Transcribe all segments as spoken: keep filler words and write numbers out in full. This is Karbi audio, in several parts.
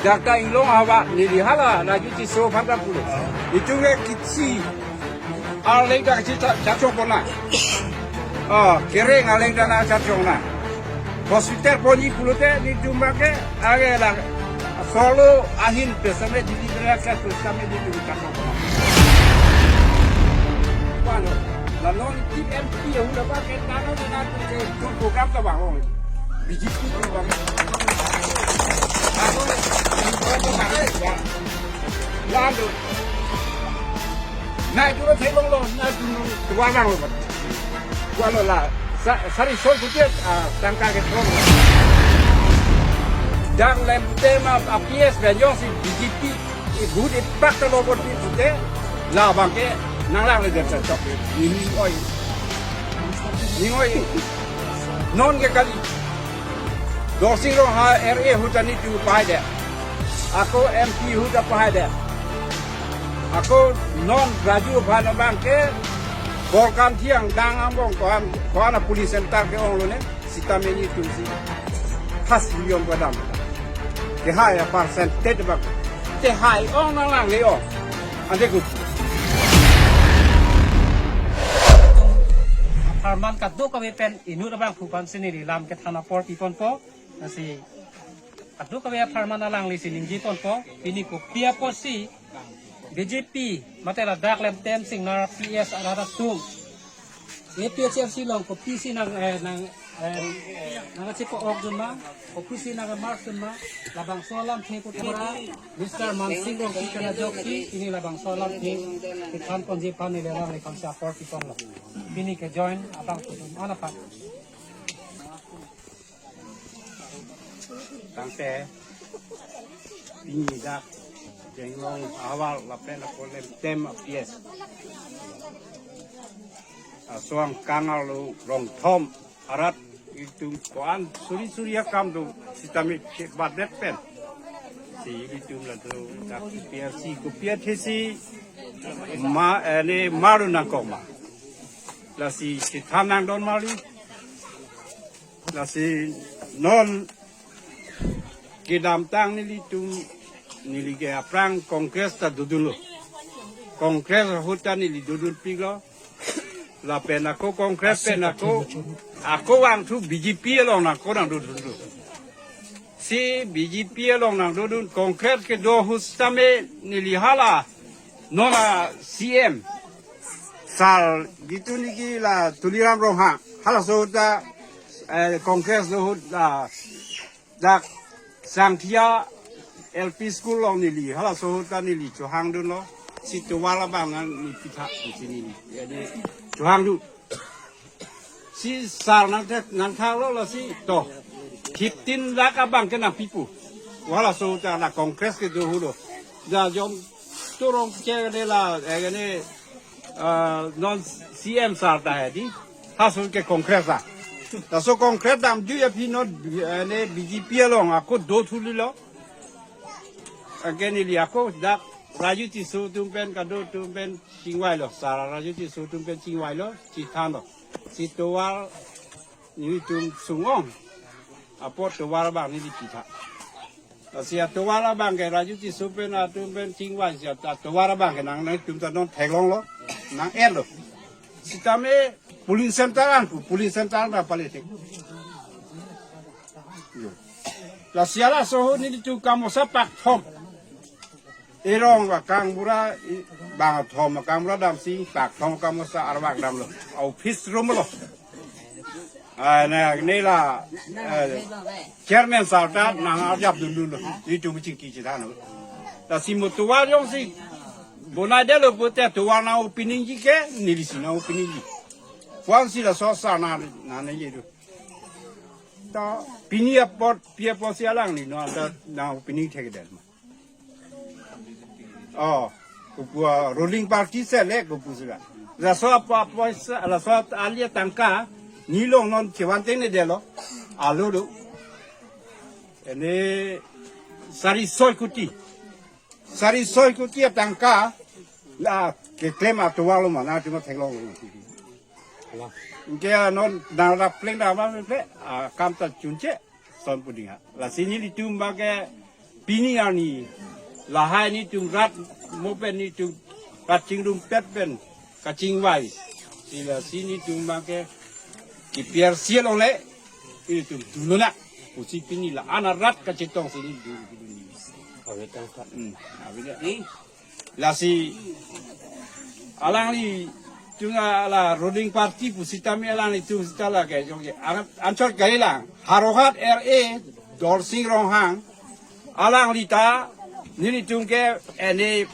Dak ta inglong awa neli hala Raju Tisso aphan ta pulo. Itum ke kithi arleng ta kithi cha-, chachok pon na. Oh, kereng arleng ta nangchachok na. Hospital ponji pulote nelitum abang ke age la solo ahin pen sitame delivery ke pen sitame nelitum chachok pon na. Kuan lo, la non ti M P ahut abang ke tanglo na tu ke tu program ta vanglo. B J P tu abang. Ako, ya. Lalu. Na itu lo theklonglo, na itu lo, dua vanglo. Kuan lo la, sa-, sari sol puti, ah, tangka kethom. Dak lem tema a P S pen jongsi B J P, i vote ipak ta lo vote pi pute, labang ke nanglang le der chok. Ini oi. Ini oi. Non ke kali. Dorsing Ronghang R A ahut ta nelitum pahai det. Ako M P ahut ta pahai det. Ako non Raju aphan abang ke Bolkamthi angdeng angbong ko-an, ko-an a polling center ke-ong lo ne, sitame nelitum si khas liyom kedam. Kehai a percentage abang. Kehai ong nanglang le ong. Ante ko. Apharman kadokave pen inut abangphu aphan si neli lam kethan apor piponpo. Lasi kadokave apharman alangli si ningjeponpo. Pini kopi apotsi B J P mate ladak lem tem singnar P S arat atum A P H L C along kopisi nang, eh, nang, eh, nangchepa-ok dun ma, kopisi nang march dun ma, labangso alamthe kotura Mister Mansing Rongpi pen ajoksi, pini labangso alamthe kethan ponji aphan neli alangli aphan si apor piponlo. Pini ke join abangphu atum an aphan. Tangte pini dak Jenglong ahavar lapen ako lem tem a P S. Aso angkang arlo rong thom arat itum ko-an suri suri akam do sitame ke badet pen. Si itum la do dak P R C ko P R T C ma, eh, ne maru nangkok ma. Lasi si thanang don mali. Lasi non kedamtang nelitum neli ke aphrang Congress ta dodunlo. Congress ahut ta neli dodunpiklo. Lapen ako Congress pen ako, ako vangthu B J P along nangko nangdodunlo. Si B J P along nangdodun Congress kedo ahut sitame neli hala non a C M sar gitu niki la Tuliram Ronghang. Halaso ta, eh, Congress do ahut la dak Sangthia L P School along neli, halaso ahut ta neli chohangdunlo. Si tovar abang nangli pitha, si neli, ya, neli chohangdun. Si sar nangthe-, nangthaklo lasi to. Fifteen lakh abang ke nangpipo. Halaso ahut ta la Congress kedo ahut lo. Da jom turong che ne la, eh, ne, ah, non C M sar ta hedi. Halaso ke Congress ta. Laso Congress damjui aphi non, eh, ne B J P along ako dothu lilo. Anke neli ako dak Raju Tisso atum pen kado atum pen chingvailo. Sar Raju Tisso atum pen chingvailo, chethanlo. Si tovar nelitum sung-ong apot tovar abang neli pitha. Si atovar abang ke Raju Tisso pen atum pen chingvai si atovar abang ke nang nangtum ta non theklonglo, nang-etlo. Sitame polling center an pu, polling center an ta palitik. Yo. Lasi halaso ahut nelitum kamosa pakthom. Erong akangbura, i-, bangthom akangbura damsi pakthom kamosa arvak damlo. Office room lo. Ah, na, ne la, eh, chairman sar ta nang ajap dundunlo. Nelitum chingki chethanlo. Lasi mo tovar jongsi bonai detlo pute tovar nang-openingji ke, nelisi nang-openingji. Puan si laso sar na, na, nangjedu. To pini apot, pi apotsi alangli non ta nang-opening thekdet ma. Oh, kopu a ruling party si le kopu sila. Laso apa, apa sa, laso ali atangka, neli along non chevan tengnedetlo. Alo do. Ene sari soi kuti. Sari soi kuti atangka la keklem atovarlo ma, nangtum theklonglo. Anke non nang rap pleng dam ma ple, ah, kam ta chunche, son puding ha. Lasi nelitum abang ke Pini arni lahai nelitum rat mo pen nelitum rat chingrum pet pen kachingvai. Sila si nelitum abangke kipiar sial ongle nelitum dun lonang pusi pini la-an arat kachetong si nelitum dun. Hmm, awi ni. Lasi alanglitum la ruling party pusitame alanglitum sita lake jongke an-, anchot kali lang. Howraghat R A Dorsing Ronghang alangli ta nelitum ke ene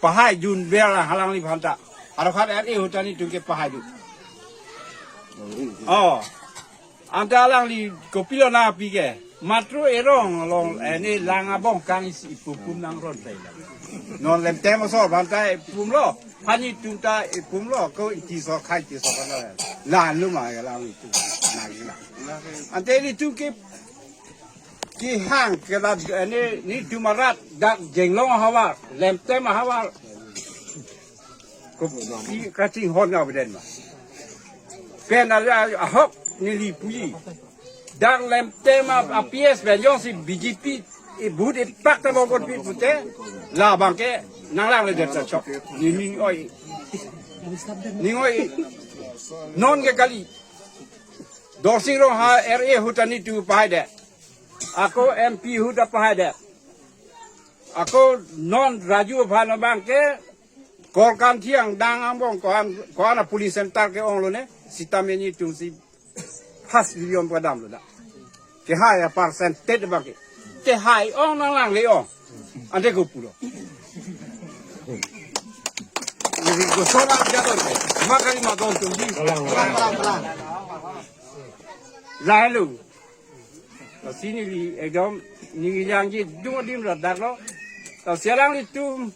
pahai dun ber lang alangliphan ta. Howraghat R A ahut ta nelitum ke pahai dun. Oh. Anta alangli kopilo nangpi ke. Matro erong along ene lang abong kang isi ipum pum nangron tai la. Non Lemtem asor aphan ta ipum lo. Phan nelitum ta ipum lo. Ko iti so khai ti so kan lo. La nu ma ya lang itu. Nang la. Ante nelitum ke kehang ke la ene nelitum arat dak Jenglong ahavar, Lemtem ahavar. Ko i kachinghon abiden ma. Pen ala ahok neli puji. Dak Lemtem a, a P S pen jongsi B J P i but ipak ta bokot pi pute. Labang ke nanglang le det ta chok. Ni ning oi. Ning oi. Non ke kali. Dorsing Ronghang R A ahut ta nelitum pahai det. Ako M P ahut ta pahai det. Ako non Raju aphan abangke Korkan thiang dang angbong ko-an, ko-an a polling center ke-ong lone, sitame nelitum si first division padam lo dak. Kehai a percentage abangke. Kehai ong nanglang le ong. Ante ko pulo. Neli ko sola jadon ke. Makali madon tum di. Lahelo. Lasi neli ekdom neli jangji dung adim radak lo. Lasi alanglitum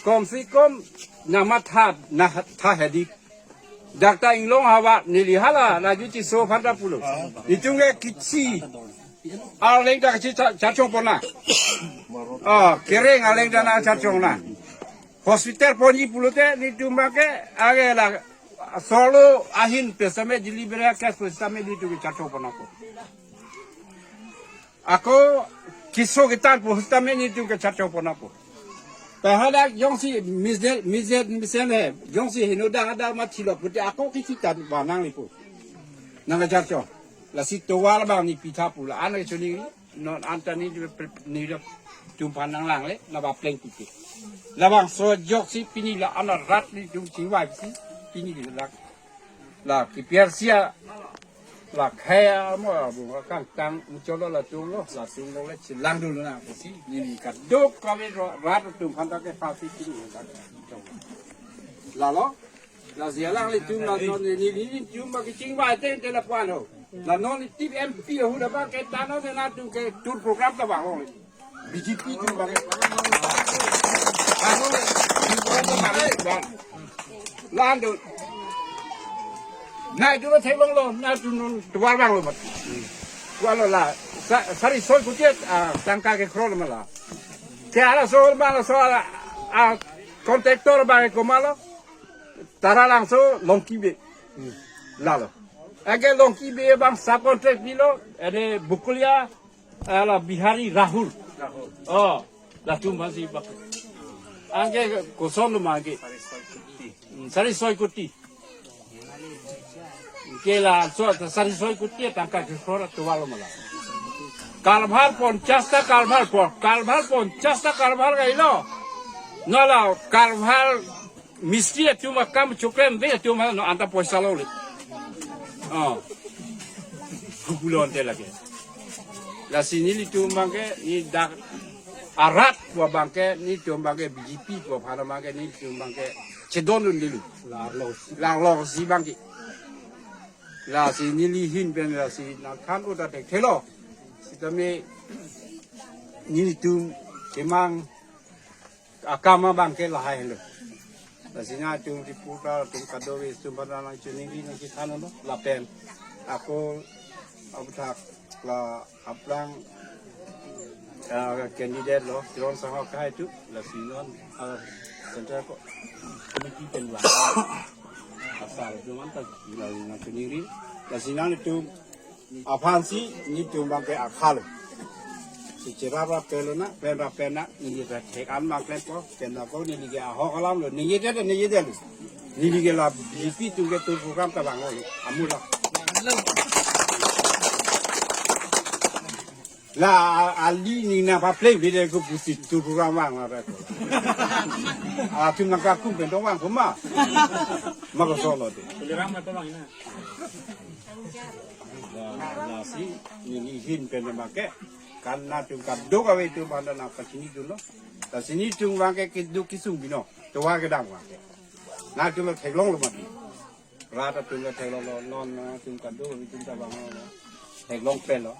kom se kom namatha, na tha hedi. Dak ta Inglong ahavar neli hala Raju Tisso aphan ta pulo. Nelitum ke kithi arleng ta kithi cha-, chachong pon nang. Ah, kereng arleng ta nangchachong nang. Hospital ponji pulote nelitum abangke age la solo ahin pen sitame delivery case pen sitame nelitum ke chachong pon nangpo. Ako keso ketan pu sitame nelitum ke chachong pon nangpo. Pen hadak jongsi measles, measles, measles he, jongsi heno dang ada mathi lo pute ako kithi tan ba nanglepo. Nangkachachong. Lasi tovar abang neli pitha pu la-an ke chuni non anta neli, nelitum aphan nanglang le, la ba pleng pite. Labangso ajoksi pini la-an arat nelitum chingvai si, pini la, la kipiar sia, la khaya mo abung akangkang muchot lo latum lo, latum lo le chelang dun lonang pusi, neli kadokave ro-, rat atum aphan ta kepasi pini la. Lalo, lasi alanglitum la non neli, nelitum ba kachingvai teng te lapu-an ho. La non neli tip M P ahut abangke ta non nangtum ke tour program ta bang ho. B J P atum abang. Ano, la-an do. Nai duro theklonglo, nai duro tovar vanglo mat. Vanglo la, sa-, sari soi kuti, ah, tangka ke crore ma la. Ke halaso ma laso ala, ah, contractor abang komatlo. Taralangso Longki Bey. Lalo. Anke Longki Bey abang subcontract pilo, ene Bokolia, ala Bihari Rahul. Oh, latum aphan si bak. Anke koson lo ma anke. Hmm, sari soi kuti. Ke laso sari soi kuti tangka ke crore tovar lo ma la. Culvert ponchas ta culvert pon, culvert ponchas ta culvert kailo. Non la culvert mistri atum akam chokrem ave atum non anta poisa lo le. Oh. Kukulon te lake. Lasi nelitum abangke neli dak arat pu abangke nelitum abangke B J P pu aphan abangke nelitum abangke chedondun dulu. Larlo. Larlo si abangke. Lasi neli ahin pen lasi nangthan ut ta thekthelo. Sitame nelitum kemang akam abangke lahai lo. Lasi nangtum reporter atum kadokave atum aphan nangchiningri nangchethan lo. Lapen ako aputhak la aphrang, ah, candidate lo, Teron Sangho akai atum, lasi non, ah, center ko, committee pen la, asal atum anta, la nangchiningri, lasi nangtum aphan si nelitum abangke akhal. Ichera ra pelo na, pen ra pen na, neli ra thek an ma klempo, pen na ko neli ke ahok alam lo, neli ke, neli ke lo. Neli ke la B J P atum ke tour program ta vanglo, amula. La ali ni na pa play video ko pusi tour program vang la ko. Atum nangkakum pen dong vang ko ma. Ma ko solo de. Program na to vang na. La, lasi neli hin pen ma ke. Kan nangtum kadokave atum aphan nangpachini dunlo. Lasi nelitum vang ke keduk kesung bino. Tovar kedam vang ke. Nangtum theklonglo mati. Rat atum ke theklonglo, non nangtum kadokave atum ta vanglo. Theklong pelo.